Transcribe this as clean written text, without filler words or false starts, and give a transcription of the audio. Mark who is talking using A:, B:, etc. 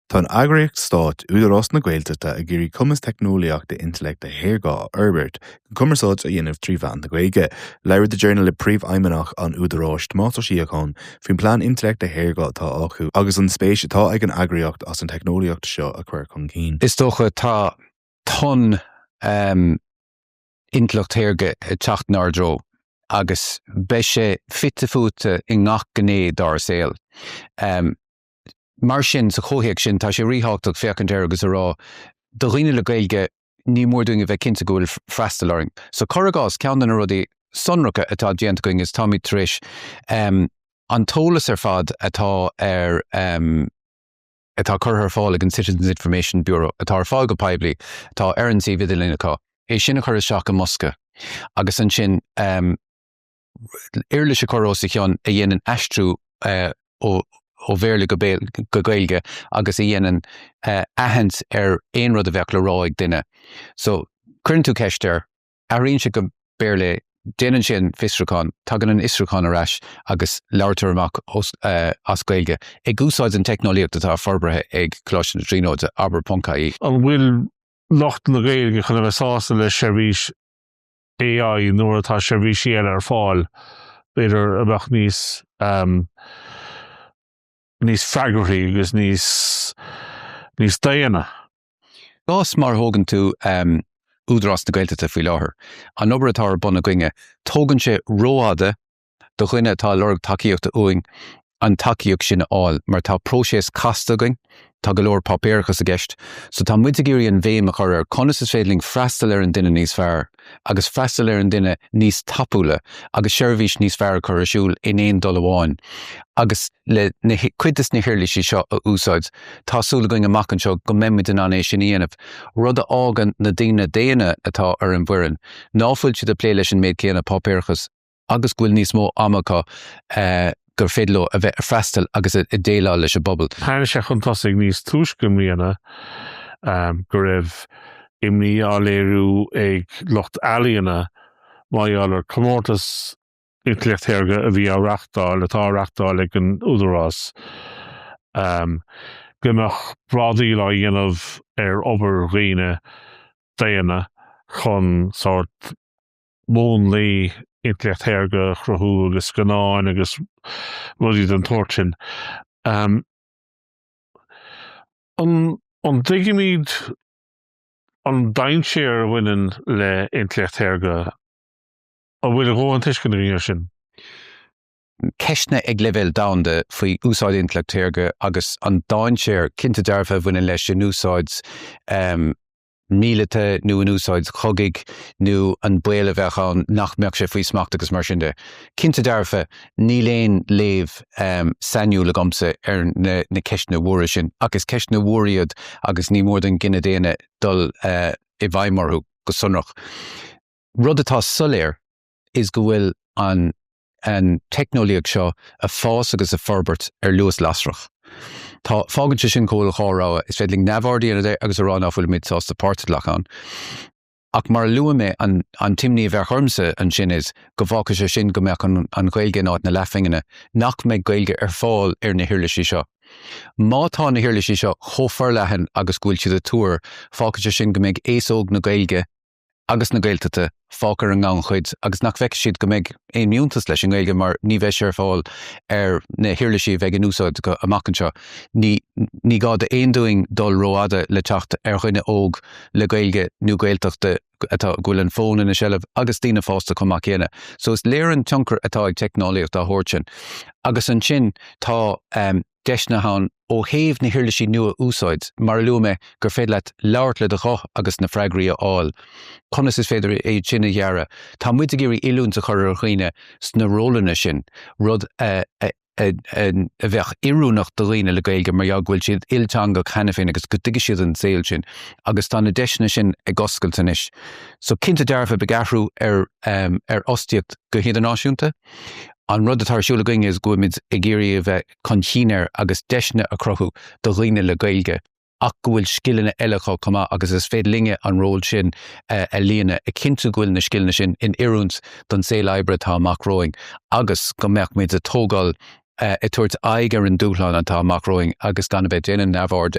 A: Tá an eagraíocht stáit, Údarás na Gaeltachta, ag iarraidh cumas teicneolaíochta intleachta shaorga a fhorbairt chun cumarsáid a dhéanamh trí mheán na Gaeilge. Labhair The Journal le Príomhfheidhmeannach an Údaráis, Tomás Ó Síocháin, faoin bplean intleachta shaorga atá acu agus an spéis atá ag an eagraíocht as an teicneolaíocht seo a chur chun cinn.
B: Is dócha tá tonn intleacht shaorga ag teacht inár dtreo agus beidh sé fite fuaite i ngach gné dár saol. Mar sin, sa chomhthéacs sin, tá sé ríthábhachtach féachaint air agus a rá, do dhaoine le Gaeilge, ní mór dúinn a bheith cinnte go bhfuil freastal orainn. So, cuir i gcás, ceann de na rudaí sonracha atá déanta againn is táimid tar éis an t-eolas ar fad atá ar atá curtha ar fáil ag an Citizens Information Bureau, atá ar fáil go poiblí, atá ar an suíomh idirlín acu, é sin a chur isteach i mbosca agus ansin uirlis a chur os a chionn a dhéanann aistriú ó Bhéarla go Gaeilge agus a dhéanann aithint ar aon rud a bheadh le rá ag duine. So, cuireann tú ceist air, athraíonn sé go Béarla é, déanann sé an fiosrúchán, tagann an fiosrúchán ar ais agus labhartar amach as Gaeilge, ag úsáid an teicneolaíocht atá forbartha ag Coláiste na Tríonóide, abair ponc ie.
C: An bhfuil lucht na Gaeilge chun a bheith sásta le seirbhís AI nuair atá seirbhísí eile ar fáil, b'fhéidir, a bheadh níos níos freagarthaí agus níos níos daonna.
B: gcás mar a thógann tú Údarás na Gaeltachta faoi láthair, an obair atá ar bun againne, tógann sé rófhada do dhuine atá ag lorg tacaíochta uainn an tacaíocht sin a fháil mar tá próiseas casta againn, tá go leor páipéarachas i gceist. So tá muid ag iarraidh an bhéim a chur ar conas is féidir linn freastal ar an duine níos fearr agus freastal ar an duine níos tapúla agus seirbhís níos fearr a chur ar siúl in aon dul amháin agus le na cuid des na huirlisí seo a úsáid tá súil againn amach anseo go mbeidh muid in ann é sin a dhéanamh, rud a fhágann na daoine daonna atá ar an bhfoireann ná fuil siad ag plé leis an méid céanna páipéarachas agus go bhfuil níos mó ama acu gur féidir leo a bheith ag freastal agus ag déileáil leis an bpobal.
C: Tháinig sé chun tosaigh níos túisce i mbliana go raibh imní á léiriú ag lucht ealaíona mar gheall ar chomórtas intleacht shaorga a bhí á reáchtáil, atá á reáchtáil ag an Údarás, go mbeadh brádaíl á dhéanamh ar obair dhaoine daonna chun sórt múnlaí intleacht shaorga a chruthú agus scannáin agus rudaí den tsórt sin. An an dtuigimid an dainséar a bhaineann le intleacht shaorga? An bhfuil a dhóthain tuisceana againn air sin?
B: Ceisteanna ag leibhéal domhanda faoi úsáid intleacht shaorga agus an dainséar cinnte dearfa a bhaineann leis in úsáid míleata nó in úsáid chogaidh nó an baol a bheadh ann nach mbeadh sé faoi smacht agus mar sin de. Cinnte dearfa, níl aon léamh sainiúil agamsa ar na ceisteanna mhóra sin ach is ceisteanna mhóra iad agus ní mór don gcine daonna dul i bhfeidhm orthu go sonrach. Rud atá soiléir is go bhfuil an an teicneolaíocht seo ag fás agus ag forbairt ar luas lasrach. Tá, fágann sé sin go bhfuil dhá rogha, is féidir linn neamhaird a dhéanamh de agus a rá ná fuilimid sásta páirt a ghlacadh ann. Ach mar a luaigh mé, an an t-imní a bheadh ormsa ansin is go bhfágfadh sé sin go mbeadh an an Ghaeilge in áit na leathphingine, nach mbeidh Gaeilge ar fáil ar na huirlisí seo. Má tá na huirlisí seo chomh forleathan agus go bhfuil siad ag tuar, fágfaidh sé sin go mbeidh aos óg na Gaeilge, agus na Gaeltachta fágtha ar an ngannchuid agus nach bhfeicfidh siad go mbeidh aon fhiúntas leis an nGaeilge mar ní bheidh sé ar fáil ar na huirlisí a bheidh in úsáid acu amach anseo. Ní ní gá d'aon duine dul rófhada le teacht ar dhuine óg le Gaeilge nó Gaeltachta atá go bhfuil an fón ina seilbh agus daoine fásta chomh maith céanna. So is léir an tionchar atá ag teicneolaíocht dá shórt sin. Agus ansin tá deiseanna ann ó thaobh na huirlisí nua a úsáid, mar a luaigh mé, gur féidir leat labhairt le do ghuth agus na freagraí a fháil. Conas is féidir iad sin a dhearadh? Tá muid ag iarraidh oiliúint a chur ar dhaoine sna rólanna sin, rud a bheadh oiriúnach do dhaoine le Gaeilge mar gheall go bhfuil siad ilteangach cheana féin agus go dtuigfidh siad an saol sin. Agus tá na deiseanna sin ag oscailt anois. So cinnte dearfa beidh athrú ar ar fhostaíocht go hidirnáisiúnta. An rud atá ar siúl againn is go bhfuilimid ag iarraidh a bheith chun cinn air agus deiseanna a chruthú do dhaoine le Gaeilge ach go bhfuil scileanna eile acu chomh maith agus is féidir linne an ról sin a líonadh, ag cinntiú go bhfuil na scileanna sin in oiriúint don saol oibre atá amach romhainn agus go mbeadh muid ag tógáil, ag tabhairt aghaidh ar an dúshlán atá amach romhainn agus gan a bheith ag déanamh neamhaird.